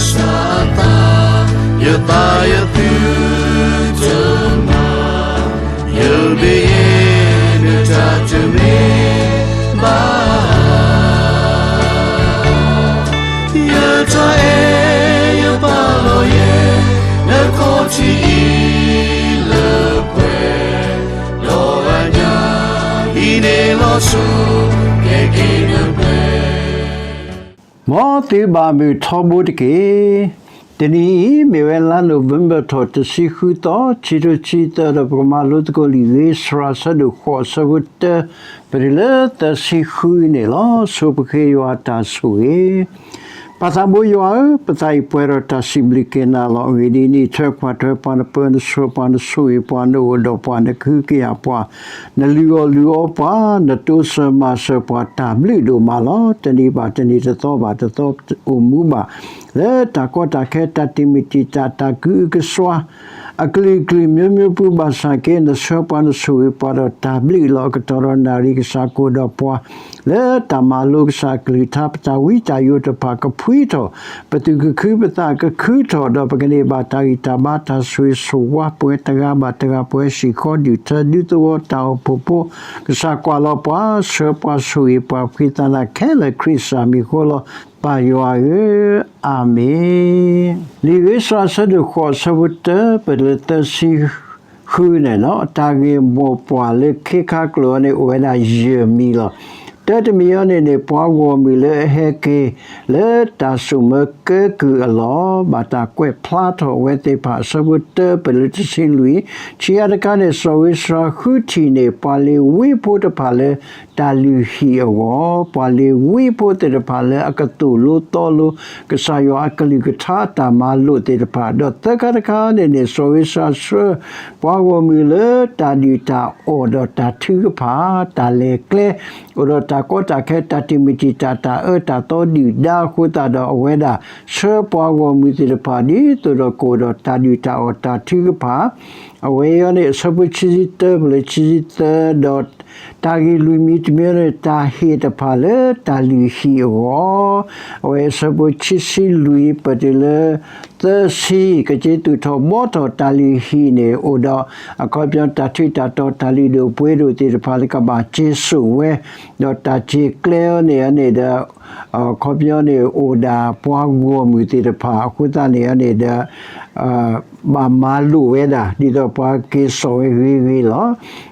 စၢ်အသး, ယသးယသုတမၤ, ယဘၣ်ယဲဒၣ်တၢ်တမ့ၢ်ဘၣ်. ယတၢ်အဲၣ်ယပာ်လီၤယဲ, နခီၣ်ထံးအံၤလၢပှဲၤ, ဒီးအညၣ်အံၤန့ၣ်လီၤဆီ, ကဲက့ၤနပှဲၤ မ်သုဘၣ်မုာ်ထီဘိတက့ၢ်. တနံၤအံၤ မ့ၢ်ဝဲလါနိၣ်ဝ့ဘၢၣ်ထီၣ်တဆံဃုသီ, ခံထိခံဆံသၢ ဒီးပကမၤလိသကိးလံာ်ဂ့ၤစှၤအဆၢဒိၣ်ဃိး အဆၢဖိတၢ ပတုၤလၢသၢဆံဃုန့ၣ်လီၤ. ဆိပဃ့ယွၤတၢ်ဆိၣ်ဂ့ၤ. ပၢ်သးဘိယွၤဧၢ, ပသးအံၤပှဲၤဒီးတၢ်စံးဘျုးက့ၤနၤလီၤ. အဂ့ၢ်ဒ်အံၤ, နအံးထွဲကွၢ်ထွဲပှၤ, နပၢနဆှၢပှၤ, နဆိၣ်ဂ့ၤပှၤ, နအိၣ်ဒီးပှၤ, နကဟုကယာ်ပှၤ, နလုၢ်အီၣ်လုၢ်အီပှၤ, နတိစၢၤမၤစၢၤပှၤ, တၢ်ဘျုးဒိၣ်မးလီၤ. တနံၤဘၣ်တနံၤ, တသီဘၣ်တသီ, အိၣ်မူဘၣ် လၢတၢ်ကီတၢ်ခဲ, တၢ်တံာ်မုၢ်တံာ်တာ်, တၢ်ကအုကစွါ, အကလုာ်ကလုာ် မျိုးမျိုးပူၤ ဘၣ်ဆၣ်က့ နဆှၢပှၤ, နဆိၣ်ဂ့ၤပှၤဒီးတၢ်ဘျုးလီၤ. အကတီၢ်ဒီးနၣ်ရံၣ် ကစၢ်ကအိၣ်ဒီးပှၤ လၢတၢ်မၤလိကစၢ်အကလုၢ်ကထါ, ပတၢ်ဝံတၢ်ယိးတဖၣ်ကဖှံထီၣ်, ပသူၣ်ကခုပသးကခုထီၣ်, ဒီးပကန့ၢ်ဘၣ်တၢ်ဂံၢ်တၢ်ဘါ, တၢ်ဆိၣ်ဂ့ၤဆိၣ်ဝါပှဲၤတဂၤဘၣ်တဂၤ, ပှဲၤဟံၣ်ဃီဒုၣ်ထၢ ဒူသဝီတၢ်အိၣ်ဖှိၣ်ဖိ, ကစၢ်ကွၢ်လီၤပှၤ, ဆှၢပှၤ, ဆိၣ်ဂ့ၤပှၤ, ပဃ့သးနၤခဲလၢာ် ခရံာ်စၢ်မံၤအဃိလီၤ. ပၢ်ယွၤဧၢ, အၤမ့ၣ်. လံာ်ဂ့ၤစှၤအဆၢဒိၣ်ဃိး အဆၢဖိတၢ ပတုၤလၢသၢဆံဃုန့ၣ်လီၤ. တၢ်ဂ့ၢ်မိၢ်ပှၢ်လၢခ့ခါကျိာ်အံၤန့ၣ် အိၣ်ဝဲဒၣ်ယဲၢ်မံၤလီၤ. တၢတမံၤအံၤန့ၣ်န့ၣ် ပှၤဂီၢ်မုၢ်လၢအဟဲက့ၤလၢတၢ်စိာ်မၢကဲကုၢ်အလီၢ် ဘၣ်တၢ်ကွဲးဖျါထီၣ်အဝဲသ့ၣ်တဖၣ်, အဆၢဖိတၢ ပတုၤလၢတဆံလွံၢ်, ခံဂၤတခါန့ၣ် စီၤဧ့စြၤဃုထံၣ်န့ၢ် ပှၤလ့ၤဝံဖိတဖၣ်လၢတၢ်လုၢ်ဟံၣ်အဂီၢ်, ပှၤလ့ၤဝံဖိသ့ၣ်တဖၣ်လၢအကသိၣ်လိသီလိ ကစၢ်ယွၤအကလုၢ်ကထါအတၢ်မၤလိာ်သ့ၣ်တဖၣ်, ဒီးသၢခါတခါန့ၣ်န့ၣ် စီၤဧ့စြၤဆှၢ ပှၤဂီၢ်မုၢ်လၢတၢ်ဒုၣ်တၢ်အီၣ်ဒီးတၢ်ထုကဖၣ်, တၢ်လဲၤကျဲ အိၣ်ဒီးတၢ်ကီတၢ်ခဲ တၢ်တံာ်မုၢ်တံာ်တာ် တၢ်အၢတၢ်သီဒုၣ်ဒါအဃိသတးဒီး အဝဲဒၣ်ဆှၢပှၤဂီၢ်မုၢ်သ့ၣ်တဖၣ် ဒ်သိးဒီးကအိၣ်ဒီးတၢ်ဒုၣ်တၢ်အီၣ်တၢ်ထုကဖၣ်, အဝဲအံၤန့ၣ် အဆၢဖိခံဆံတၢ ပတုၤလၢခံဆံသၢ, ဒီးတၢ်ဂ့ၢ်လွံၢ်မံၤတမံၤန့ၣ် တၢ်ဟ့ၣ်တဖၣ်လၢတၢ်လုၢ်ဟံၣ်အဂီၢ်, အဝဲအံၤအဆၢဖိခံဆံလွံၢ် ပတုၤလၢ သၢဆံ, ကက့ၤသူၣ်ထီၣ်ဘှီထီၣ်တၢ်လုၢ်ဟံၣ်န့ၣ် အိၣ်ဒီးအခီပညီတၢ်ထူးတၢ်တီၤ တၢ်လုၢ်ဒိၣ်ပှ့ၤဒိၣ်သ့ၣ်တဖၣ်လၢကဘၣ်စ့စိာ်ဝဲ, ဒီးတၢ်စ့ကျဲအံၤန့ၣ်န့ၣ်ဒီး အခီပညီန့ၣ် အိၣ်ဒၣ်ပှၤဂီၢ်မုၢ်သ့ၣ်တဖၣ်အဃိသတးန့ၣ်န့ၣ်ဒီး ဘၣ်မၤလိာ်ဝဲဒၣ် ဒ်သိးပှၤက့ၤစိာ်ဝဲဂ့ၤဂ့ၤလီၤ.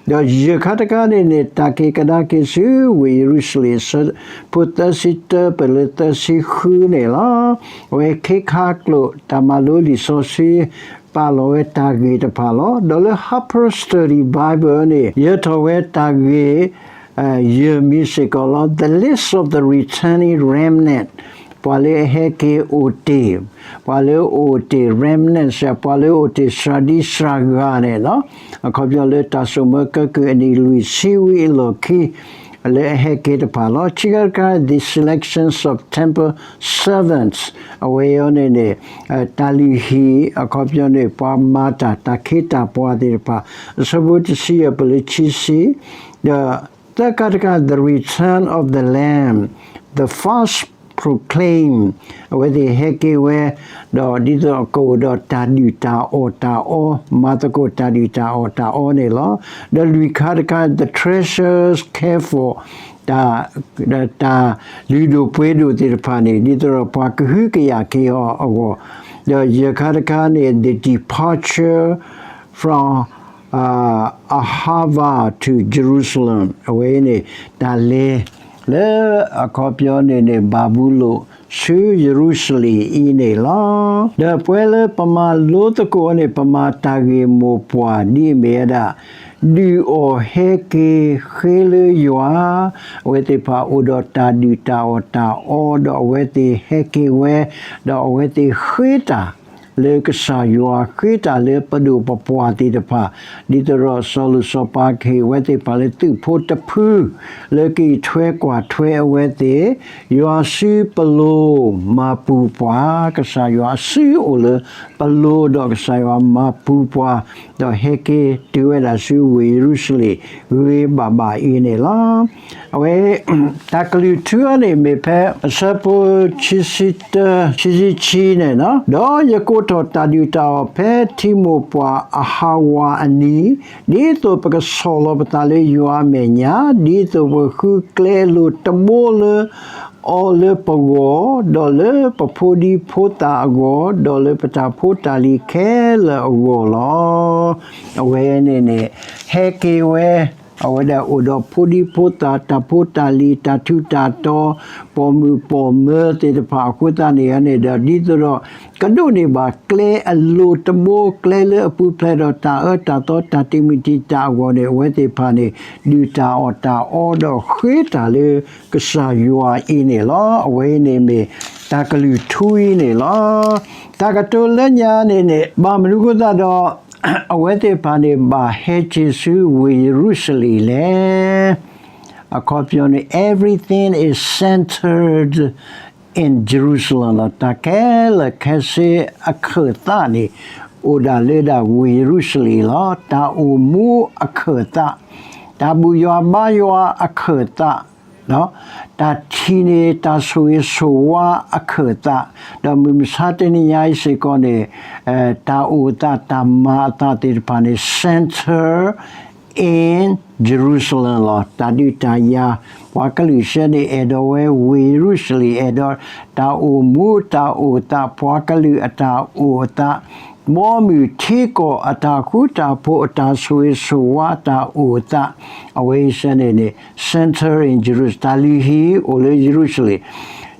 ဒီးယဲၢ်ခါတခါန့ၣ်န့ၣ် တၢ်က့ၤကဒါက့ၤဆူဝ့ၢ်ယရူၤၡလ့ၣ် အဆၢဖိသၢဆံတၢ ပတုၤလၢသၢဆံဃုန့ၣ်လီၤ. အဝဲခ့ခါကျိာ် တၢ်မၤလိလံာ်စီဆှံ ပာ်လီၤဝဲတၢ်ဂ့ၢ်တဖၣ်လီၤ. ဒီးလၢ Harper Study Bible န့ၣ် ယၢၤထီၣ်ဝဲတၢ်ဂ့ၢ် ယဲၢ်မံၤစ့ၢ်ကီးလီၤ. The List of the Returning Remnant, ပှၤလၢအဟဲက့ၤအိၣ်တ့ၢ်, ပှၤလၢအအိၣ်တ့ၢ် remnant စ့ၢ် ပှၤလၢအအိၣ်တ့ၢ် စှၤဒံစှၤဂၤန့ၣ်လီၤ. အခီပညီလၢတၢ်စိာ်မၢကဲကုၢ်အနံၣ်လွံၢ်ဆံဝံၤအလီၢ်ခံ လၢအဟဲက့ၤတဖၣ်လီၤ. ခံခါတခါ the selections of temple servants, အဝဲအံၤန့ၣ်န့ၣ် တၢ်လုၢ်ဟံၣ် အခီပညီန့ၣ် ပှၤမၤတၢ် တၢ်ခ့တၢ်ပှၤသ့ၣ်တဖၣ် အဆၢဖိတဆံယဲၢ် ပတုၤလၢခံဆံ, ဒီးသၢခါတခါ the return of the Lamb, the first proclaim, အဝဲသ့ၣ်ဟဲက့ၤဝဲ ဒီးဒ်သိးကအိၣ်ဒီးတၢ်ဒုၣ်တၢ်အီၣ်တၢ်အီ, မၤသကိးတၢ်ဒုၣ်တၢ်အီၣ်တၢ်အီန့ၣ်လီၤ. ဒီးလွံၢ်ခါတခါ the treasures cared for, တၢ် တၢ်လုၢ်ဒိၣ်ပှ့ၤဒိၣ်သ့ၣ်တဖၣ်န့ၣ် ဒ်သိးဒီးပှၤကဟုကယာ်က့ၤအီၤအဂီၢ်, ဒီးယဲၢ်ခါတခါန့ၣ် the departure from Ahava to Jerusalem, အဝဲအံၤန့ၣ် တၢ်လဲၤလၢအခီပညီန့ၣ်န့ၣ် ဘၤဘူလိၣ် ဆူယရူၤၡလ့ၣ်အံၤန့ၣ်လီၤ. ဒီးပဝဲလၢပမၤလိသကိးန့ၣ် ပမၤတၢ်ဂ့ၢ်မိၢ်ပှၢ်ဒ်အမ့ၢ်ဝဲဒၣ် ဒုၣ်အီၣ်ဟဲက့ၤဃ့လၢယွၤ, အဝဲသ့ၣ်တဖၣ်အိၣ်ဒီးတၢ်ဒုၣ်တၢ်အီၣ်တၢ်အီ, ဒီးအဝဲသ့ၣ်ဟဲက့ၤဝဲ, ဒီးအဝဲသ့ၣ်ဃ့တၢ် လၢကစၢ်ယွၤဃ့တၢ်လၢပဒိၣ်ပပှၢ်သ့ၣ်တဖၣ်, ဒ်သိးဒီးစီၤလိၤစီၤပၤကဟ့ၣ်အဝဲသ့ၣ်တဖၣ်လၢသုးဖိတဖု, လၢကအံးထွဲကွၢ်ထွဲအဝဲသ့ၣ်, ယွၤစုပလိၤမၤပူၤပှၤ, ကစၢ်ယွၤအစုအိၣ်လၢပလိၤဒီးကစၢ်ယွၤမၤပူၤပှၤ, ဒီးဟဲက့ၤတုၤဝဲဒၣ်ဆူဝ့ၢ်ယရူၤၡလ့ၣ်ဂ့ၤဘၣ်ဘၣ်အံၤန့ၣ်လီၤ. အဝဲ တၢ်ကလုၢ်ထူအံၤန့ၣ်မ့ၢ်ဖဲအဆၢဖိခံဆံတၢ ခံဆံခံန့ၣ်, ဒီးယကိးထီၣ်တၢ်ဒုၣ်တၢ်အီၣ်ဖဲထံမိၢ်ပှၢ်အဟးဝးအနံၤ, ဒ်သိးပကဆီၣ်လီၤပသးလၢယွၤအမဲာ်ညါ, ဒ်သိးပဃုကျဲအလိၤတဘိလၢ အီၤလၢပဂီၢ်, ဒီးလၢပဖိဒံဖိသၣ်အဂီၢ်, ဒီးလၢပတၢ်ဖိတၢ်လံၤခဲလၢာ်အဂီၢ်လီၤ. အဝဲန့ၣ်န့ၣ် ဟဲက့ၤဝဲ, အဝဲဒၣ်အိၣ်ဒီးဖိဒံဖိသၣ်, တၢ်ဖိတၢ်လံၤ, တၢ်ထူးတၢ်တီၤ, ပိာ်မုၣ်ပိာ်မၢၤသ့ၣ်တဖၣ်အဃိသတးန့ၣ်န့ၣ်ဒီး ဒ်သိးဒီး ကဒိးန့ၢ်ဘၣ်ကျဲအလိၤတဘိ, ကျဲလၢအပူၤဖျဲးဒီးတၢ်အၢတၢ်သီ, တၢ်တံာ်မုၢ်တံာ်တာ်အဂီၢ်န့ၣ်, အဝဲသ့ၣ်တဖၣ်န့ၣ် ဒုၣ်တၢ်အီၣ်တၢ်အီဒီးဃ့တၢ်လၢကစၢ်ယွၤအံၤန့ၣ်လီၤ. အဝဲအံၤန့ၣ်မ့ၢ်တၢ်ကလုၢ်ထူအံၤန့ၣ်လီၤ. တၢ်ကတိၤလၢညါန့ၣ်န့ၣ် ဘၣ်မနုၤအဃိသတးဒီး အဝဲသ့ၣ်တဖၣ်န့ၣ် ဘၣ်ဟဲက့ၤဆူဝ့ၢ်ယရူၤၡလ့ၣ်လဲၣ်. အခီပညီန့ၣ် everything is centered in Jerusalem လီၤ. တၢ်ခဲလၢာ်ခဲဆ့အခၢၣ်သးန့ၣ် အိၣ်ဒၣ်လၢဒၣ်ဝ့ၢ်ယရူၤၡလ့ၣ်လီၤ. တၢ်အိၣ်မူအခၢၣ်သး, တၢ်ဘူၣ်ယွၤဘါယွၤအခၢၣ်သး, တၢ်ထံၣ်န့ၢ်တၢ်ဆိၣ်ဂ့ၤဆိၣ်ဝါအခၢၣ်သး, ဒီးမုၢ်မဆါတနံၤညါအံၤစ့ၢ်ကီးန့ၣ် တၢ်အိၣ်သးတၢ်မၤအသးသ့ၣ်တဖၣ်န့ၣ် centered in Jerusalem လီၤ. တၢ်ဒုးတၢ်ယၤ ပှၤကလုာ်စ့ၢ်န့ၣ် အဲၣ်ဒိးဝဲဝ့ၢ်ယရူၤၡလ့ၣ်, အဲၣ်ဒိးတၢ်အိၣ်မူတၢ်အိၣ်သး, ပှၤကလုာ်အတၢ်အိၣ်အသး, ဘီမုၢ်ထံကီၢ်အတၢ်ဃူတၢ်ဖိး, အတၢ်ဆိၣ်ဂ့ၤဆိၣ်ဝါတၢ်အိၣ်အသး, အဝဲအံၤစ့ၢ်န့ၣ်န့ၣ် centered in Jerusalem, တၢ်လုၢ်ဟံၣ်အိၣ်လၢယရူၤၡလ့ၣ်,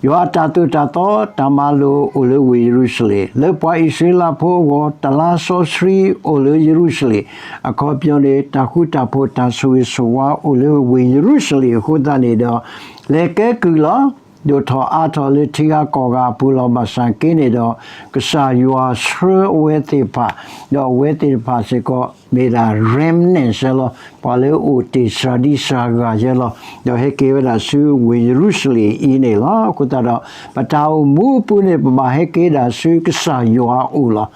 ယွၤအတၢ်သိၣ်တၢ်သီတၢ်မၤလိာ်အိၣ်လၢဝ့ၢ်ယရူၤၡလ့ၣ်, လၢပှၤအံၣ်စရ့လးဖိအဂီၢ် တလါစီဆှံအိၣ်လၢယရူၤၡလ့ၣ်, အခီပညီန့ၣ် တၢ်ဃူတၢ်ဖိးတၢ်ဆိၣ်ဂ့ၤဆိၣ်ဝါအိၣ်လၢဝ့ၢ်ယရူၤၡလ့ၣ်အဃိသတးန့ၣ်ဒီး လဲၤကဲကုၢ်လီၤ. ဒိၣ်ထီၣ်အါထီၣ်လၢထံဂၤကီၢ်ဂၤအပူၤလီၤ. ဘၣ်ဆၣ်က့န့ၣ်ဒီး ကစၢ်ယွၤဆှၢအဝဲသ့ၣ်တဖၣ်, ဒီးအဝဲသ့ၣ်တဖၣ်စ့ၢ်ကီး မ့ၢ်ဒၣ် remnant ယဲလီၤ. ပှၤလၢအအိၣ်တ့ၢ်စှၤဒံစှၤဂၤယဲလီၤ. ဒီးဟဲက့ၤဝဲဒၣ်ဆူဝ့ၢ်ယရူၤၡလ့ၣ်အံၤန့ၣ်လီၤ. အဃိသတးဒီး ပတၢ်အိၣ်မူအပူၤန့ၣ် ပဘၣ်ဟဲက့ၤဒၣ်ဆူကစၢ်ယွၤအအိၣ်လီၤ.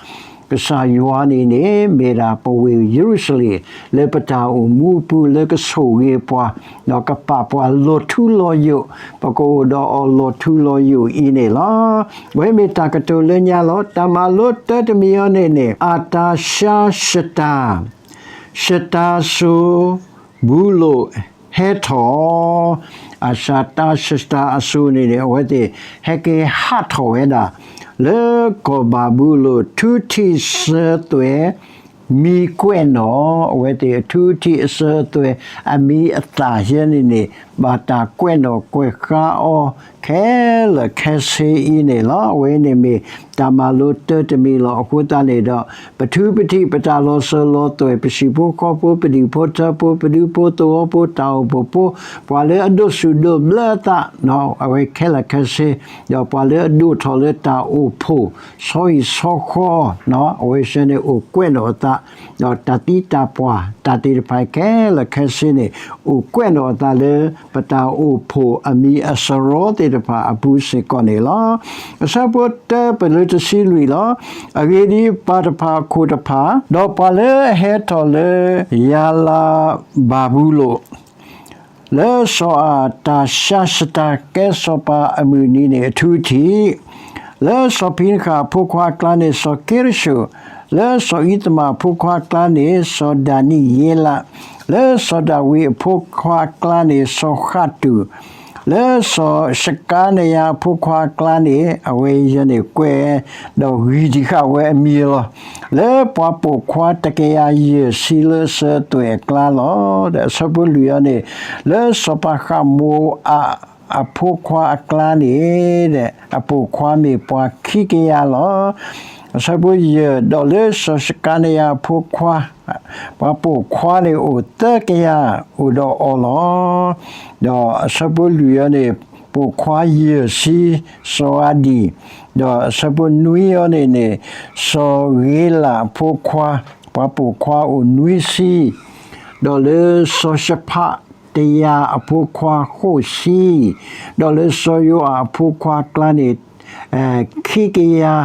ကစၢ်ယွၤန့ၣ်န့ၣ် မ့ၢ်ဒၣ်ပဝ့ၢ်ယရူၤၡလ့ၣ် လၢပတၢ်အိၣ်မူအပူၤလၢကဆိၣ်ဂ့ၤပှၤ, ဒီးကပာ်ပှၤလီၤထူလီၤယိာ်, ပကအိၣ်ဒီးအီၤလီၤထူလီၤယိာ်အံၤန့ၣ်လီၤ. အဝဲမ့ၢ်တၢ်ကတိၤလၢညါလီၤ. တၢ်မၤလိတၢတမံၤအံၤန့ၣ်န့ၣ် အတၢ်ၡါၡတၢ် ၡတၢ်စိၤ ဘူလိၣ်ဟဲထီၣ်, အၡတၢ်ၡတၢ်အစိၤန့ၣ်န့ၣ် အဝဲသ့ၣ်ဟဲက့ၤဟးထီၣ်ဝဲဒၣ် လၢကီၢ်ဘၤဘူလိၣ် ထူထံၣ်အစၢၤအသွဲၣ် မံၤကွဲးနီၣ်, အဝဲသ့ၣ်အထူထံၣ်အစၢၤအသွဲၣ် အမံၤအသၣ်ယဲန့ၣ်န့ၣ် ဘၣ်တၢ်ကွဲးနီၣ်ကွဲးဃါအီၤ ခဲလၢာ်ခဲဆ့အံၤန့ၣ်လီၤ. အဝဲန့ၣ်မ့ၢ် တၢ်မၤလိတၢတမံၤလီၤ. အဃိသတးန့ၣ်ဒီး ပထူပထံၣ်ပတၢ်လီၤစၢၤလီၤသွဲၣ် ပဟံၣ်ဖိဃီဖိ ပဒူၣ်ဖိထၢဖိ ပဒူဖိသဝီဖိ တၢ်အိၣ်ဖှိၣ်ဖိ ပှၤလၢအဒိးဆူၣ်ဒိးဘျၢအသး အဝဲခဲလၢာ်ခဲဆ့ ဒီးပှၤလၢအဒိၣ်ထီၣ်လၢတၢ်အိၣ်ဖှိၣ် ဆီဟံၣ်ဆီဃီ အဝဲစ့ၢ်န့ၣ်အိၣ်ကွဲးနီၣ်အသး ဒီးတၢ်သံတၢ်ပှၢ် တၢ်သ့ၣ်တဖၣ်ခဲလၢာ်ခဲဆ့န့ၣ် အိၣ်ကွဲးနီၣ်အသးလၢ ပတၢ်အိၣ်ဖှိၣ်အမံၤအစရီသ့ၣ်တဖၣ်အပူၤစ့ၢ်ကီးန့ၣ်လီၤ. အဆၢဖိတၢပလၢတဆံလွံၢ်လီၤ. အဂ့ၢ်ဒ်အံၤ, ပၢ်တဖၣ်အခိၣ်တဖၣ်, ဒီးပှၤလၢအဟဲထီၣ်လၢယၤလၤဘၤဘူလိၣ် လၢစီၤအၤတၡါၡတၢ်ကဲစီၤပၤအမုၢ်နံၤန့ၣ် အထူအထံၣ်, လၢစီၤဖံနဃၣ်အဖိခွါအကျါန့ၣ် စီၤက့ရၡိၣ်, လၢစီၤအံသမၣ်အဖိခွါအကျါန့ၣ် စီၤဒၤနံးယ့လး, လၢစီၤဒၤဝံးအဖိခွါအကျါန့ၣ် စီၤဃးတူၣ်, လၢစီၤၡကၤနယၤအဖိခွါအကျါန့ၣ် အဝဲယဲန့ၣ်ကွဲး ဒီးဂံၢ်တဃာ်ဝဲအမံၤလီၤ. လၢပှၤပိာ်ခွါတကယၤယဲၢ်ဆံလၢအစၢၤအသွဲၣ်အကျါလီၤ. ဒီးအဆၢဖိလွံၢ်အံၤန့ၣ် လၢစီၤပၤဃးမိၤအၤအဖိခွါအကျါန့ၣ် အပိာ်ခွါမ့ၢ်ပှၤခံကယၤလီၤ. အဆၢဖိယဲၢ်, ဒီးလၢစီၤၡကၤနယၤအဖိခွါ ပှၤပိာ်ခွါန့ၣ်အိၣ်သၢကယၤ အိၣ်ဒီးအီၤလီၤ. ဒီးအဆၢဖိလွံၢ်အံၤန့ၣ် ပိာ်ခွါယဲၢ်ဆံ, စီၤအၤဒံၣ်, ဒီးအဆၢဖိနွံအံၤန့ၣ်န့ၣ်, စီၤဂ့လးအဖိခွါ, ပှၤပိာ်ခွါအိၣ်နွံဆံ, ဒီးလၢစီၤၡဖး တယၤအဖိခွါဃိးဆံ, ဒီးလၢစီၤယိၤအၤအဖိခွါအကျါန့ၣ် ခံကယၤ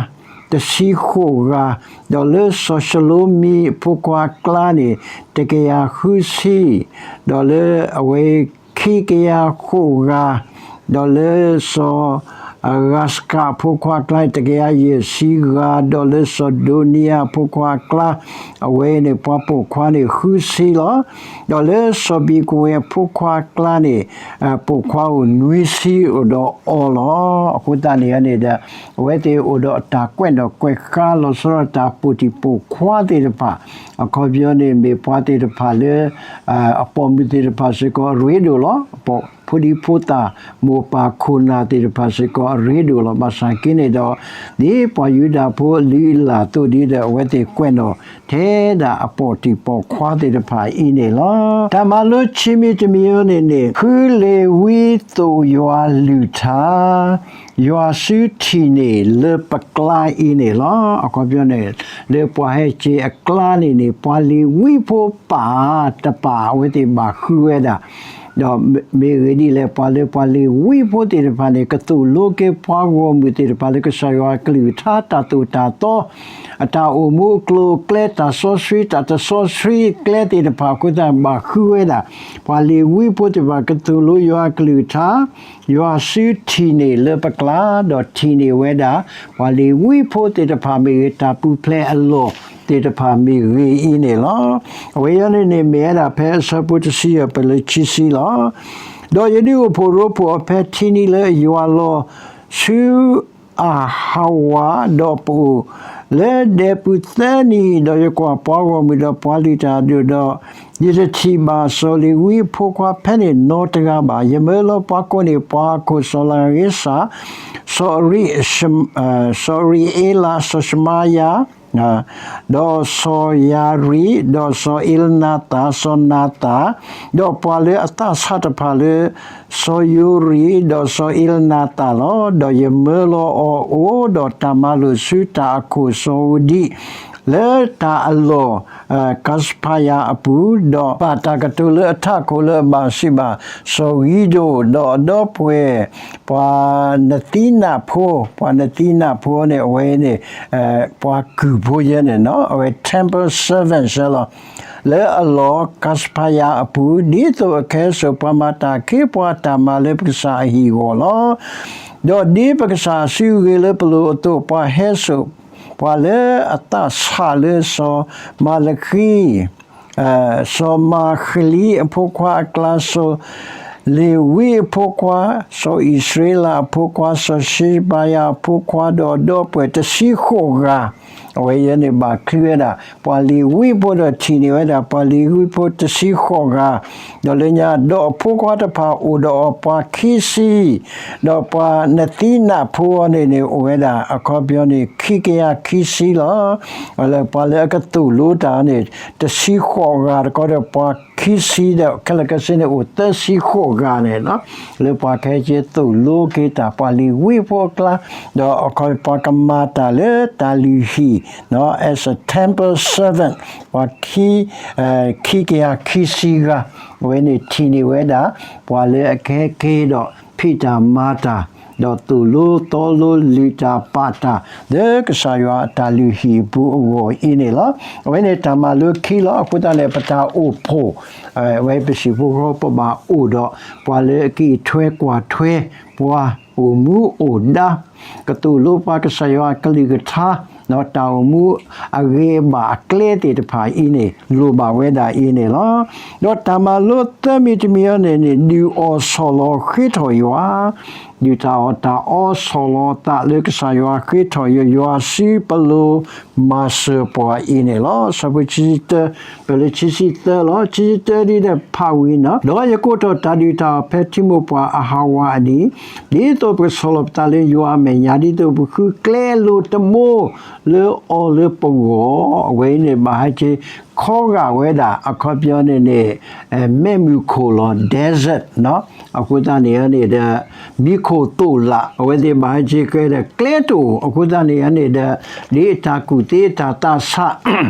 တဆံဃိးဂၤ, ဒီးလၢစီၤၡလိမံအဖိခွါအကျါန့ၣ် တကယၤဃုဆံ, ဒီးလၢအဝဲခံကယၤဃိးဂၤ, ဒီးလၢစီၤ အဂၤစကးအဖိခွါအကျါန့ၣ် တကယၤယဲၢ်ဆံဂၤ, ဒီးလၢစီၤဒိနံယၤအဖိခွါအကျါ, အဝဲန့ၣ် ပှၤပိာ်ခွါန့ၣ်ဃုဆံလီၤ. ဒီးလၢစီၤဘံကဝဲအဖိခွါအကျါန့ၣ် ပိာ်ခွါအိၣ်နွံဆံအိၣ်ဒီးအီၤလီၤ. အဃိသတးန့ၣ်န့ၣ်ဒီး အဝဲသ့ၣ်အိၣ်ဒီးတၢ်ကွဲးနီၣ်ကွဲးဃါလီၤဆီဒၣ်တၢ် ပိာ်တံၢ်ပိာ်ခွါသ့ၣ်တဖၣ်, အခီပညီန့ၣ် မ့ၢ်ပှၤသ့ၣ်တဖၣ်လၢ အပိာ်မုၣ်သ့ၣ်တဖၣ်စ့ၢ်ကီးအရ့ဒိၣ်လီၤ. အပိာ်ဖိဒံဖိသၣ် မိၢ်ပၢ်ခိၣ်နၢ်သ့ၣ်တဖၣ်စ့ၢ်ကီးအရ့ဒိၣ်လီၤ. ဘၣ်ဆၣ်က့န့ၣ်ဒီး ဒ်ပှၤယူဒၤဖိအလုၢ်အလၢ်အသိးဒ်ဒီး အဝဲသ့ၣ်ကွဲးနီၣ်ထဲဒၣ်အပိာ်တံၢ်ပိာ်ခွါသ့ၣ်တဖၣ်အံၤန့ၣ်လီၤ. တၢ်မၤလိခံမံၤတမံၤအံၤန့ၣ်န့ၣ် ဃုလ့ၤဝံသိးယွၤလုၢ်ထါ ယွၤစုထံၣ်န့ၢ်လၢပကျါအံၤန့ၣ်လီၤ. အခီပညီန့ၣ် လၢပှၤဟဲက့ၤအကျါန့ၣ်န့ၣ် ပှၤလ့ၤဝံဖိပာ်တပာ် အဝဲသ့ၣ်ဘၣ်ဃုဝဲဒၣ်, ဒီးမ့ၢ်ဂ့ၤဒ်လဲၣ် ပှၤလၢပှၤလ့ၤဝံဖိသ့ၣ်တဖၣ်န့ၣ် ကသိၣ်လိက့ၤပှၤဂီၢ်မုၢ်သ့ၣ်တဖၣ်လၢကစၢ်ယွၤအကလုၢ်ကထါ တၢ်သိၣ်တၢ်သီ အတၢ်အိၣ်မူအကျိၤအကျဲ တၢ်စီဆှံ တၢ်တစီဆှံအကျဲသ့ၣ်တဖၣ်အဃိသတး ဘၣ်ဃုဝဲဒၣ် ပှၤလ့ၤဝံဖိသ့ၣ်တဖၣ်ကသိၣ်လိယွၤအကလုၢ်ကထါ, ယွၤစုထံၣ်န့ၢ်လၢပကျါ ဒီးထံၣ်န့ၢ်ဝဲဒၣ် ပှၤလ့ၤဝံဖိသ့ၣ်တဖၣ်မ့ၢ်ဂ့ၤ တၢ်ပူၤဖျဲးအလီၢ်သ့ၣ်တဖၣ်မ့ၢ်ဂ့ၤအံၤန့ၣ်လီၤ. အဝဲအံၤန့ၣ်န့ၣ် မ့ၢ်ဝဲဒၣ်ဖဲအဆၢဖိတဆံယဲၢ် ပလၢခံဆံလီၤ. ဒီးယဒုးအိၣ်ဖှိၣ်ရိဖှိၣ်အီၤဖဲထံနံၤလၢအယွၤလီၤဆူ အၤဟးဝး, ဒီးပအိၣ်လၢဒဲပူၤသၢနံၤ, ဒီးယကွၢ်ပှၤဂီၢ်မုၢ်ဒီးပှၤလုၢ်တၢ်အဒိၣ်, ဒီးယတထံၣ်ဘၣ်စီၤလ့ၤဝံအဖိခွါဖဲန့ၣ်နီတဂၤဘၣ်. ယမၢလီၤပှၤကိးန့ၢ်ပှၤဟီၣ်ခိၣ် စီၤလၤရ့စၢ်, စီၤအရံ, စီၤအရံအ့လး, စီၤၡမါယၤ, ဒီးစီၤယၤရံး, ဒီးစီၤအ့လနၤသၣ်, စီၤနၤသၣ်, ဒီးပှၤလၢအသးဆးတဖၣ်လၢ စီၤယိရံး, ဒီးစီၤအ့လနၤသၣ်လီၤ. ဒီးယမၢလီၤအီၤအိၣ်ဒီးတၢ်မၤလိာ်ဆူတၢ်အခိၣ်စီၤဧူဒံး လၢတၢ်အလီၢ် ကၤစဖၤယၤအပူၤ, ဒီးဘၣ်တၢ်ကတိၤလၢအထးခိၣ်လၢအဘၣ်စံးဘၣ် စီၤဂံဒိၣ်, ဒီးအဒီပုၢ်ဝဲၢ် ပှၤနသံနးဖိ, ပှၤနသံနးဖိန့ၣ် အဝဲန့ၣ် ပှၤကုၢ်ဖိယဲန့ၣ်နီၤ, အဝဲ temple servant လီၤ. လၢအလီၢ်ကၤစဖၤယၤအပူၤ, ဒ်သိးအကဟဲစိာ်ပှၤမၤတၢ်ခ့ပှၤတၢ်မၤလၢပကစၢ်အဟံၣ်အဂီၢ်လီၤ. ဒီးဒ်ပကစၢ်အစုအဂ့ၤလၢပလိၤအသိး, ပှၤဟဲစိာ်ပှၤလၢအသးဆးလၢစီၤမၤလဃံ, စီၤမၤဃလံအဖိခွါအကျါ, စီၤလ့ၤဝံအဖိခွါ, စီၤအံၣ်စရ့လးအဖိခွါ, စီၤၡ့ဘၤယၤအဖိခွါ, ဒီးအဒီပုၢ်ဝဲၢ်တဆံဃိးဂၤ, အဝဲယဲန့ၣ်ဘၣ်ချံဝဲဒၣ် ပှၤလ့ၤဝံဖိဒီးထံၣ်န့ၢ်ဝဲဒၣ် ပှၤလ့ၤဝံဖိတဆံဃိးဂၤ, ဒီးလၢညါဒီးအဖိခွါတဖၣ်အိၣ်ဒီးအီၤပှၤခံဆံ, ဒီးပှၤနသံနးဖိအံၤန့ၣ်န့ၣ် အိၣ်ဝဲဒၣ်အခီပညီန့ၣ် ခံကယၤခံဆံလီၤ. လၢပှၤလၢအကသိၣ်လိတၢ်န့ၣ် တဆံဃိးဂၤတခီဒီး ပှၤခံဆံဒီး ခဲလၢာ်ခဲဆ့န့ၣ် အိၣ်သၢဆံဃိးဂၤန့ၣ်လီၤ. လၢပှၤကဟဲက့ၤသိၣ်လိက့ၤတၢ် ပှၤလ့ၤဝံဖိအကျါ, ဒီးအခီပညီပှၤကမၤတၢ်လၢတၢ်လုၢ်ဟံၣ် as a temple servant, ပှၤခံ, ခံကယၤခံဆံဂၤ, အဝဲန့ၣ်ထံၣ်န့ၢ်ဝဲဒၣ် ပှၤလၢအကဟဲက့ၤဒီး ဖံးတၢ်မၤတၢ်, ဒီးသိၣ်လိသီလိလုၢ်တၢ်ပာ်တၢ် လၢကစၢ်ယွၤအတၢ်လုၢ်ဟံၣ်အပူၤအဂီၢ်အံၤန့ၣ်လီၤ. အဝဲန့ၣ်တၢ်မၤလိခံလီၤ. အဃိသတးန့ၣ် ပတၢ်အိၣ်ဖှိၣ်, အဝဲပဟံၣ်ဖိဃီဖိပဘၣ်အိၣ်ဒီး ပှၤလၢအက့ၤထွဲကွၢ်ထွဲ ပှၤအိၣ်မူအိၣ်ဒါ ကသိၣ်လိပှၤကစၢ်ယွၤအကလုၢ်ကထါ, ဒီးတၢ်အိၣ်မူအဂ့ၤအဘၣ်အကျဲသ့ၣ်တဖၣ်အံၤန့ၣ် လိၣ်ဘၣ်ဝဲဒၣ်အံၤန့ၣ်လီၤ. ဒီးတၢ်မၤလိသၢမံၤတမံၤအံၤန့ၣ်န့ၣ် ဒုးအီၣ်ဆီၣ်လီၤဃ့ထီၣ်ယွၤ, ဒုးတၢ်အီၣ်တၢ်အီဆီၣ်လီၤသးလၢကစၢ်ယွၤဃ့ထီၣ်ယွၤ, ယွၤစုပလိၤမၤစၢၤပှၤအံၤန့ၣ်လီၤ. အဆၢဖိခံဆံတၢ, ပလၢခံဆံသၢလီၤ. ခံဆံတၢဒ်ဒီးဖးဝံၤနီၤ, ဒီးယကိးထီၣ်တၢ်ဒုးတၢ်အီၣ်ဖဲထံမိၢ်ပှၢ်အဟးဝးအနံၤ, ဒ်သိးပကဆီၣ်လီၤပသးလၢယွၤအမဲာ်ညါ, ဒ်သိးပဃုကျဲလိာ်တဘိလၢအီၤလၢပဂီၢ်, အဝဲအံၤန့ၣ်ဘၣ်ဟဲက့ၤ ခီဂာ်ဝဲဒၣ် အခီပညီန့ၣ်န့ၣ် မဲးမုၢ်ခိၣ်လီၤ desert အဃိသတးန့ၣ်န့ၣ်ဒီး မံခိၣ်သိၣ်လး အဝဲသ့ၣ်ဘၣ်ဟဲက့ၤကျဲတအိၣ် အဃိသတးန့ၣ်န့ၣ်ဒီး ဒ်အတၢ်ကူၣ်သ့အတၢ်သးဆး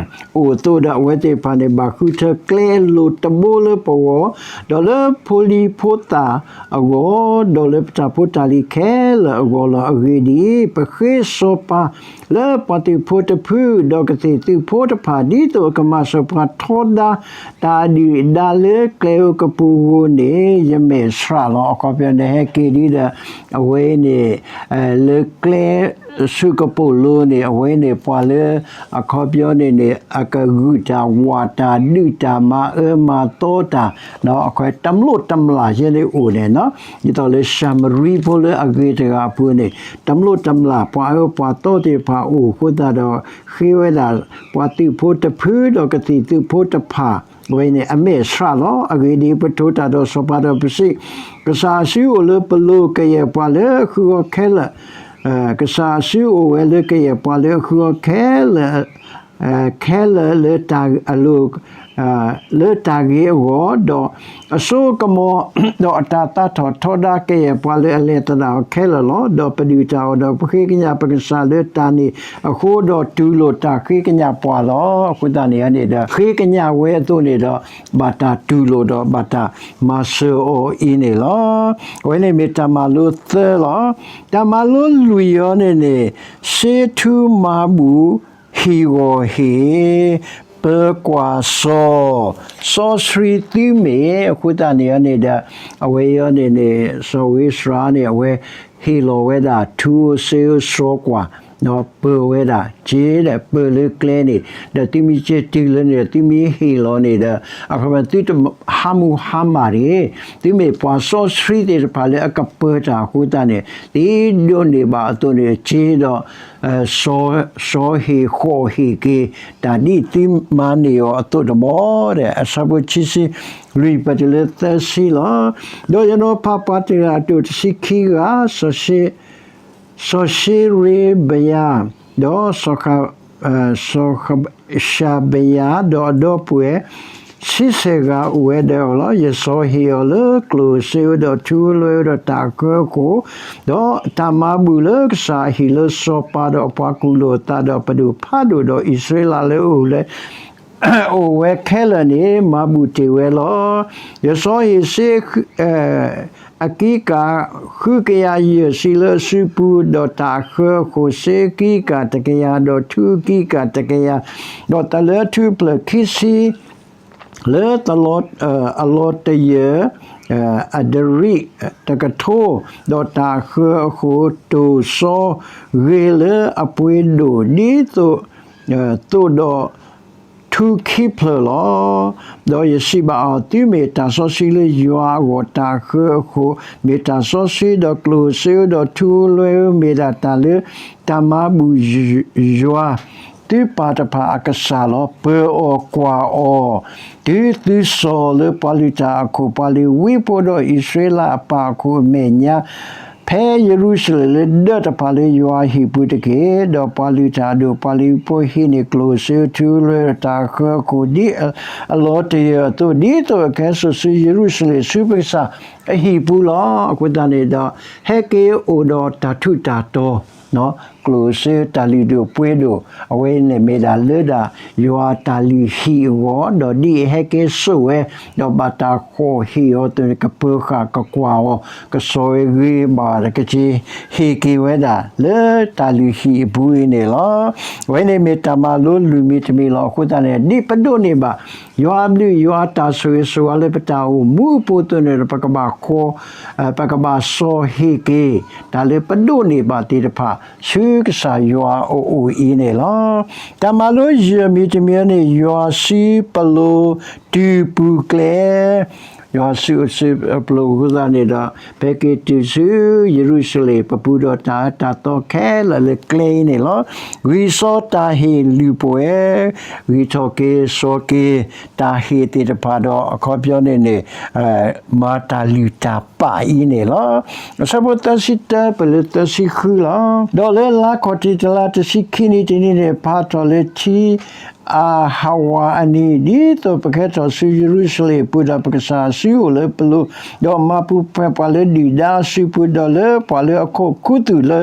အိၣ်အသိးဒီး အဝဲသ့ၣ်တဖၣ်န့ၣ် ဘၣ်ဃုထၢကျဲလိၤတဘိလၢပဂီၢ် ဒီးလၢဖိလံၤဖိသၣ်အဂီၢ်, ဒီးလၢပတၢ်ဖိတၢ်လံၤခဲလၢာ်အဂီၢ်လီၤ. အဂ့ၢ်ဒ်အံၤ, ပဃ့စီၤပၤလၢပှၤသုးဖိတဖု, ဒီးကသံၣ်သုးဖိတဖၣ်, ဒ်သိးအကမၤစၢၤပှၤထီဒါတၢ်အဒုၣ်အဒါလၢကျဲဧိၤကပူၤဧိၤန့ၣ် ယမဲာ်ဆှးလီၤ. အခီပညီန့ၣ် ဟဲက့ၤဒ်ဒီး အဝဲအံၤန့ၣ် လၢကျဲ ဆူကပိာ်လိၤန့ၣ် အဝဲန့ၣ် ပှၤလၢအခီပညီန့ၣ်န့ၣ် အကဂုာ်တၢ်ဝးတၢ်ဒုးတၢ်မၤအၢမၤသီတၢ် အဃိတမျီၣ်တမျၢ်ယဲန့ၣ်အိၣ်န့ၣ် ဒ်သိးလၢၡၤမရံဖိလၢအဂ့ၤတဂၤအပူၤန့ၣ် တမျီၣ်တမျၢ် ပှၤအၢပှၤသီသ့ၣ်တဖၣ်အိၣ်အဃိသတးဒီး ဃ့ဝဲဒၣ် ပှၤသုးဖိတဖု ဒီးကသံၣ်သုးဖိတဖၣ် ဝဲန့ၣ် အမဲာ်ဆှးလီၤ. အဂ့ၢ်ဒ်အံၤ, ပထိးတၢ်ဒီးစီၤပၤဒီးပစံး, ကစၢ်အစုအိၣ်လၢပလိၤ, ကယဲၢ်ပှၤလၢအဃုအီၤခဲလၢာ်, ကစၢ်အစုအိၣ်ဝဲလၢကယဲၢ်ပှၤလၢအဃုအီၤခဲလၢာ်, ခဲလၢာ်လၢတၢ်အလိၤ လၢတၢ်ဂ့ၤအဂီၢ်, ဒီးအစိအကမီၤ, ဒီးအတၢ်သးထီၣ်ထီဒါကယဲၢ်ပှၤလၢအလဲၤသဒၣ်အီၤခဲလၢာ်လီၤ. ဒီးပဒုၣ်တၢ်အီၣ်ဒီးပဃ့ကညးပကစၢ်လၢတၢ်န့ၣ်အဃိ, ဒီးတူၢ်လိာ်တၢ်ဃ့ကညးပှၤလီၤ. အဃိသတးန့ၣ်န့ၣ်ဒီး ဃ့ကညးဝဲအသိးန့ၣ်ဒီး ဘၣ်တၢ်တူၢ်လိာ်ဒီးဘၣ်တၢ်မၤစၢၤအီၤအံၤန့ၣ်လီၤ. အဝဲန့ၣ်မ့ၢ်တၢ်မၤလိသၢလီၤ. တၢ်မၤလိလွံၢ်အံၤန့ၣ်န့ၣ် စ့ထူမၤဘူၣ် ဟ့ၣ်ဂီၤဟ့ၣ် ပၢၤကွၢ်စီၤ, စီဆှံသုမ့ၢ် အဃိသတးန့ၣ်န့ၣ်ဒီး အဝဲအံၤန့ၣ်န့ၣ် စီၤဧ့စြၤန့ၣ် အဝဲဟ့ၣ်လီၤဝဲဒၣ် ထူဧိၤစ့ဧိၤ စီၤကွၢ် ဒီးပၢၤဝဲဒၣ် က့ဒီးပၢၤလၢကျဲန့ၣ် ဒီးသုမ့ၢ်က့ၤတုၤလၢန့ၣ်ဒီး သုမ့ၢ်ဟ့ၣ်လီၤန့ၣ်ဒီး အခီပညီသုတဟးမူဟါမၢ်တဂ့ၤ, သုမ့ၢ်ပှၤစီဆှံသ့ၣ်တဖၣ်လၢအကပၢၤတၢ်အဃိသတးန့ၣ် သုဒိးန့ၢ်ဘၣ်အသိးန့ၣ် က့ဒီး စီၤဟ့ၣ်ဃီၣ်ဟ့ၣ်က့ၤ တၢ်ဒ်သုမၤန့ၢ်အီၤအသိးတဘီဒီး အဆၢဖိခံဆံလွံၢ် ပတုၤလၢသၢဆံလီၤ. ဒီးယနီၤဖးပှၤတဂၤအဒိၣ်တဆံခံဂၤ, စီၤၡ့ရ့ဘယၤ, ဒီး စီၤၡဘယၤ, ဒီးအဒီပုၢ်ဝဲၢ် ဆံဆဲၣ်ဂၤအိၣ်ဝဲဒီးအီၤလီၤ. ယစီၤဟ့ၣ်အီၤလၢကျိၣ်ဧိၤစ့ဧိၤဒီးထူဧိၤလွဲဧိၤဒီးတၢ်အဃၢအဃိၣ်, ဒီးတၢ်မၤဘူၣ်လၢကစၢ်အဟံၣ်လၢစီၤပၤဒီးအပှၤကူၣ်လိာ်အသးဒီးပဒိၣ်ဖးဒိၣ်ဒီးအံၣ်စရ့လးလၢအအိၣ်လၢ အိၣ်ဝဲခဲလၢာ်န့ၣ် မၤဘူၣ်တ့ၢ်ဝဲလီၤ. ယစီၤဟ့ၣ်စ့ အကံကၢ်ဃုကယၤယဲၢ်ဆံလၢအစုပူၤ, ဒီးတၢ်အဃၢအဃိၣ်စ့အကံကၢ်တကယၤ, ဒီးထူအကံကၢ်တကယၤ, ဒီးတၢ်လၢအထူအဖျၢၣ်ခံဆံ လၢ အလီၤတယၢၢ် အဒရံးတကထိ, ဒီးတၢ်အဃၢအဃိၣ်တိၢ်စီဂ့ၤလၢအပှ့ၤဒိၣ်ဒ်သိး သိးဒီးထူခံဖျၢၣ်လီၤ. ဒီးယစံးဘၣ်အီၤ, သုမ့ၢ်တၢ်စီဆှံလၢယွၤအဂီၢ်, တၢ်အဃၢအဃိၣ်မ့ၢ်တၢ်စီဆှံ, ဒီးကျိၣ်ဧိၤစ့ဧိၤ, ဒီးထူဧိၤလွဲဧိၤ မ့ၢ်ဒၣ်တၢ်လၢတၢ်မၤဘူၣ်ယွၤ သုပၢ်တဖၣ်အကစၢ်လီၤ. ပၢၤအီၤကွၢ်အီၤ, တုၤသုစီၤလၢပှၤလုၢ်တၢ်အခိၣ်, ပှၤလုၢ်ဝံဖိဒီးအံၣ်စရ့လးအပၢ်အခိၣ်အမဲာ်ညါ ဖဲယရူၤၡလ့ၣ်လၢဒၢးတဖၣ်လၢယွၤအဟံၣ်ပူၤတက့ၢ်. ဒီးပှၤလုၢ်တၢ်အဒိၣ်, ပှၤလုၢ်ဖိဟံးန့ၢ်ကျိၣ်ဧိၤစ့ဧိၤ, ထူဧိၤလွဲဧိၤ, တၢ်အဃၢအဃိၣ်ဒ်အလီၤတယၢၢ်အသိး, ဒ်သိးအကဟဲစိာ်ဆူယရူၤၡလ့ၣ်ဆူပကစၢ်အဟံၣ်ပူၤလီၤ. အဃိသတးန့ၣ်ဒီး ဟဲက့ၤအိၣ်ဒီးတၢ်ထူးတၢ်တီၤ ကျိၣ်ဧိၤစ့ဧိၤ တၢ်လုၢ်ဒိၣ်ပှ့ၤဒိၣ်, အဝဲန့ၣ်မ့ၢ်ဒၣ်လၢဒၣ် ယွၤအတၢ်လုၢ်ဟံၣ်အဂီၢ်, ဒီးဒ်အဟဲက့ၤစိာ်ဝဲ, ဒီးဘၣ်တၢ်ဃီၣ်ဟ့ၣ်အီၤအသိးန့ၣ် ကပၢၤဃာ်ကကွၢ်အီၤ, ကစီၣ်ဝဲဂ့ၤဘၣ်ဒီး ကက့ၤဟ့ၣ်က့ၤဝဲဒၣ်လၢတၢ်လုၢ်ဟံၣ်အပူၤအံၤန့ၣ်လီၤ. အဝဲန့ၣ်မ့ၢ်တၢ်မၤလိလွံၢ်မံၤတမံၤလီၤ. အဃိသတးန့ၣ် ဒ်ပဒိးန့ၢ်ဘၣ် ယွၤအဘျုးယွၤအတၢ်ဆိၣ်ဂ့ၤဆိၣ်ဝါလၢပတၢ်အိၣ်မူအပူၤအသိးန့ၣ်ဒီး ပကဘၣ်ဃီ ပကဘၣ်စီၤဟ့ၣ်က့ၤ တၢ်လၢပဒိးန့ၢ်ဘၣ်သ့ၣ်တဖၣ် ဆူကစၢ်ယွၤအအိၣ်အံၤန့ၣ်လီၤ. တၢ်မၤလိယဲၢ်မံၤတမံၤန့ၣ် ယွၤစုပလိၤတုၤပူၤကျဲ, ယွၤစုပလိၤအဃိသတးန့ၣ်ဒီး ဖဲက့ၤတုၤဆူယရူၤၡလ့ၣ် ပပူၤဒီးတၢ်အၢတၢ်သီခဲလၢာ်လၢကျဲအံၤန့ၣ်လီၤ. ဂံၢ်စီတၢ်ဟ့ၣ်လုၢ်ပှဲၤ, ဂံၢ်ထီၣ်က့ၤစီၤက့ၤတၢ်ဟ့ၣ်သ့ၣ်တဖၣ်ဒီး အခီပညီန့ၣ်န့ၣ် မၤတၢ်လုၢ်တၢ် ပာ်အံၤန့ၣ်လီၤ. အဆၢဖိသၢဆံတၢ ပလၢသၢဆံဃုလီၤ. ဒီးလၢလါခီၣ်တံၢ်တလါတဆံခံနံၤတနံၤန့ၣ် ဖးထီၣ်လၢထံ အဟးဝးအနံၤ, ဒ်သိးပကဟဲထီၣ်ဆူယရူၤၡလ့ၣ်အပူၤ ဒီးပကစၢ်အစုအိၣ်လၢပလိၤ, ဒီးမၤပူၤဖျဲးပှၤလၢဒုၣ်ဒါအစုပူၤ, ဒီးလၢပှၤလၢအခိးခူသူၣ်လၢ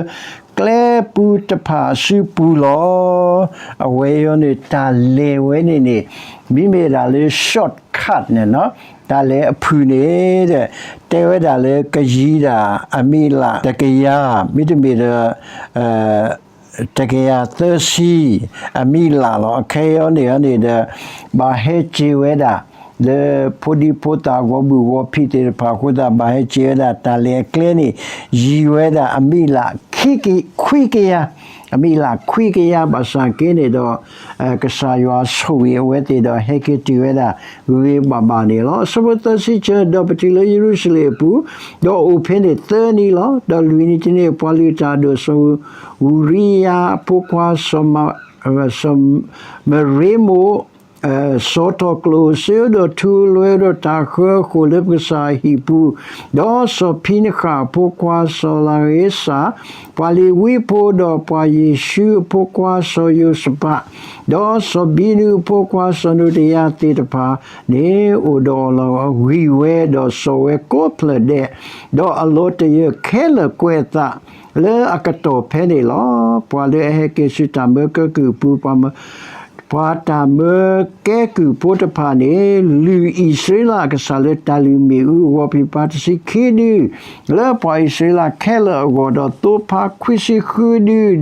ကျဲပူၤတဖၣ်အစုပူၤလီၤ. အဝဲအံၤန့ၣ် တၢ်လဲၤဝဲန့ၣ်န့ၣ် မ့မ့ၢ်ဒၣ်လၢ shortcut န့ၣ်, တၢ်လဲၤအဖုၣ်န့ၣ်ဒီး တဲဝဲဒၣ်လၢကယံၤဒၣ်အမံးလးတကယၤ, မ့တမ့ၢ်ဒီး တကယၤသၢဆံ အမံးလးလီၤ. အခဲအံၤန့ၣ်န့ၣ်ဒီး ဘၣ်ဟဲစ့ၤဝဲဒၣ် လၢဖိဒံဖိသၣ်ဂီၤဘူၣ်ဂီၤဖံးသ့ၣ်တဖၣ်အဃိသတး ဘၣ်ဟဲစ့ၤဝဲဒၣ်တၢ်လဲၤအကျဲန့ၣ် ယံၤဝဲဒၣ်အမံးလး ခွံကယၤ, အမံးလးခွံကယၤ ဘၣ်ဆၣ်က့န့ၣ်ဒီး ကစၢ်ယွၤဆိၣ်ဂ့ၤအဝဲသ့ၣ်ဒီး ဟဲက့ၤတုၤဝဲဒၣ်ဂ့ၤဂ့ၤဘၣ်ဘၣ်န့ၣ်လီၤ. အဆၢဖိသၢဆံတၢ ဒီးပတုၤလၢယရူၤၡလ့ၣ်အပူၤ, ဒီးအိၣ်ဖဲန့ၣ်သၢနံၤလီၤ. ဒီးလွံၢ်နံၤတနံၤ ပှၤလုၢ်တၢ်အဒိၣ် စီၤအူရံယၤအဖိခွါ စီၤမရ့မိၣ် စီၤထီၣ်ကျိၣ်စ့ဒီးထူလွဲဒီးတၢ်ဃၢအဃိၣ်လၢပကစၢ်အဟံၣ်ပူၤ, ဒီးစီၤဖံနဃၣ်အဖိခွါစီၤလၤဧ့စၢ်, ပှၤလ့ၤဝံဖိဒီးပှၤယ့ၣ်ၡူးအဖိခွါစီၤယိၤၡဖး, ဒီးစီၤဘံနုၤအဖိခွါစီၤနူတယၤသ့ၣ်တဖၣ်န့ၣ် အိၣ်ဒီးအီၤလီၤ. ဂံၢ်ဝဲဒီးစီၤဝဲကိးဖျၢၣ်ဒဲး, ဒီးအလီၤတယၢၢ်ခဲလၢာ်ကွဲးအသးလၢအကတီၢ်ဖဲန့ၣ်လီၤ. ပှၤလၢအဟဲက့ၤဆူတၢ်မၢကဲကုၢ်အပူၤ ပှၤတၢ်မၢကဲကုၢ်ဖိတဖၣ်န့ၣ် လုၢ်အံၣ်စရ့လးအကစၢ်လၢတၢ်လုၢ်မ့ၣ်အူအဂီၢ် ဖံးဖးတဆံခံဒု လၢပှၤအံၣ်စရ့လးခဲလၢာ်အဂီၢ်, ဒီးသိဖါခွံဆံဃုဒု, ဒီး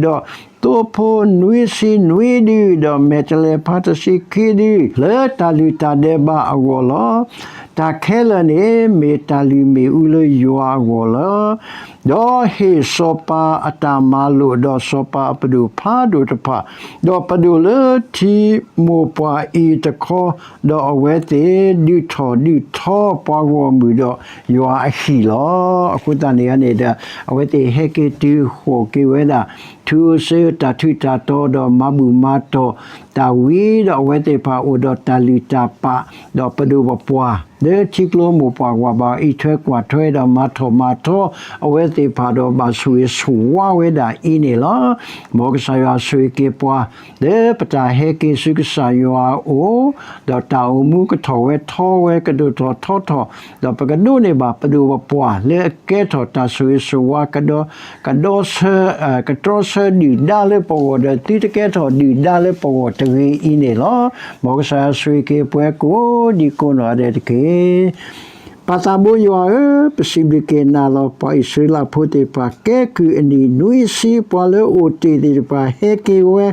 သိဖိနွံဆံနွံဒု, ဒီးမဲာ်တဲးလဲးဖါတဆံခံဒု, လၢတၢ်လုၢ်တၢ်ဒဲးဘးအဂီၢ်လီၤ. တၢ်ခဲလၢာ်န့ၣ် မ့ၢ်တၢ်လုၢ်မ့ၣ်အူလၢယွၤအဂီၢ်လီၤ. ဒီးဟ့ၣ်စီၤပၤအတၢ်မၤလိာ်, ဒီးစီၤပၤအပဒိၣ်ဖးဒိၣ်တဖၣ်, ဒီးပဒိၣ်လၢထံမိၢ်ပှၢ်အံၤတခီ, ဒီးအဝဲသ့ၣ်ဒုးထီၣ်ဒုးထီပှၤဂီၢ်မုၢ်ဒီးယွၤအဟံၣ်လီၤ. အဃိသတးန့ၣ်န့ၣ်ဒီး အဝဲသ့ၣ်ဟဲက့ၤတုၤဃီၣ်က့ၤဝဲဒၣ် ထူအိၣ်စ့ဧၢ တၢ်ထူးတၢ်တီၤ ဒီးမၤဘူၣ်မၤတီၢ်တၢ်ဝံၤဒီး အဝဲသ့ၣ်တဖၣ်အိၣ်ဒီးတၢ်လုၢ်တၢ်ပာ်, ဒီးပဒိၣ်ပပှၢ် လၢထံကျိမိၢ်ပှၢ်ကွၢ်ဘၣ် အံးထွဲကွၢ်ထွဲဒီးမၤထီၣ်မၤထီ အဝဲသ့ၣ်တဖၣ်ဒီးဘၣ်ဆိၣ်ဂ့ၤဆိၣ်ဝါဝဲဒၣ်အံၤန့ၣ်လီၤ. မ်ကစၢ်ယွၤဆိၣ်ဂ့ၤက့ၤပှၤ လၢပတၢ်ဟဲက့ၤဆူကစၢ်ယွၤအအိၣ်, ဒီးတၢ်အိၣ်မူကထီၣ်ဝဲထီဝဲ ကဒိၣ်ထီၣ်ထီထီၣ်, ဒီးပကဒိးန့ၢ်ဘၣ်ပဒိၣ်ပပှၢ် လၢအကဲထီၣ်တၢ်ဆိၣ်ဂ့ၤဆိၣ်ဝါ ကဒီဆၢ ကတြီဆၢဒုၣ်ဒါလၢပဂီၢ် ဒီးသုတကဲထီၣ်ဒုၣ်ဒါလၢပဂီၢ်တဂ့ၤအံၤန့ၣ်လီၤ. မ်ကစၢ်ယွၤဆိၣ်ဂ့ၤက့ၤပှၤကိးဒံကိးနီၢ်ဂၤဒဲးတက့ၢ်. ပၢ်သးဘိယွၤဧၢ, ပစံးဘျုးက့ၤနၤလီၤ. ပှၤအံၣ်စရ့လးဖိသ့ၣ်တဖၣ် ကဲကုၢ်အနံၣ်နွံဆံ ပှၤလၢအအိၣ်တ့ၢ်သ့ၣ်တဖၣ် ဟဲက့ၤဝဲ,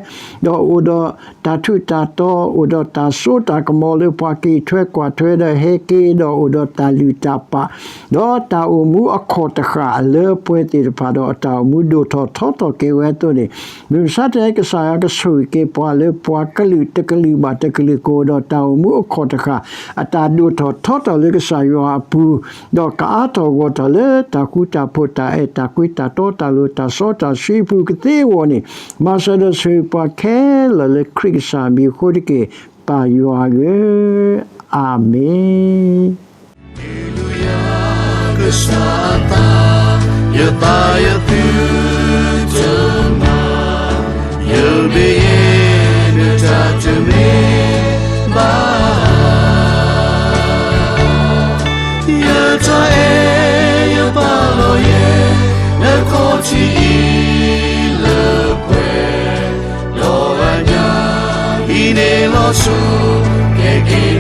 ဒီးအိၣ်ဒီးတၢ်ထူးတၢ်တီၤ, အိၣ်ဒီးတၢ်စိတၢ်ကမီၤလၢပှၤကအံးထွဲကွၢ်ထွဲဒီးဟဲက့ၤ, ဒီးအိၣ်ဒီးတၢ်လုၢ်တၢ်ပာ်, ဒီးတၢ်အိၣ်မူအခီၣ်တဃာ်လၢပှဲၤသ့ၣ်တဖၣ်ဒီး အတၢ်အိၣ်မူဒိၣ်ထီၣ်ထီထီၣ်က့ၤဝဲအသိးန့ၣ်, မုၢ်မဆါတနံၤ ကစၢ်ယွၤကဆိၣ်ဂ့ၤက့ၤပှၤလၢပှၤကလုာ်တကလုာ်ဘၣ်တကလုာ် ကအိၣ်ဒီးတၢ်အိၣ်မူအခီၣ်တဃာ် အတၢ်ဒိၣ်ထီၣ်ထီထီၣ်လၢကစၢ်ယွၤအပူၤ, ဒီးကအါထီၣ်ဂီၢ်ထီၣ်လၢတၢ်ဃူတၢ်ဖိး တၢ်အဲၣ်တၢ်ကွံ တၢ်တီတၢ်လိၤ တၢ်စီတၢ်ဆှံအပူၤကသ့အဂီၢ်န့ၣ်, မၤစၢၤဒီးဆိၣ်ဂ့ၤပှၤခဲလၢာ်လၢခရံာ်ကစၢ်မံၤအဃိတက့ၢ်. ပၢ်ယွၤဧၢ, အၤမ့ၣ်. Hallelujah, ကစၢ်အသး, ယသးယသုတမၤ, ယမ့ၢ်ယဲနတၢ်တမ့ၢ်ဘၣ်, ယတၢ်အဲၣ်ယပာ်လီၤယဲ, နခီၣ်ထံးအံၤလၢပှဲၤ ဒီးအညါ ဟံးန့ၢ်လီၤစိၤ ကဲက့ၤ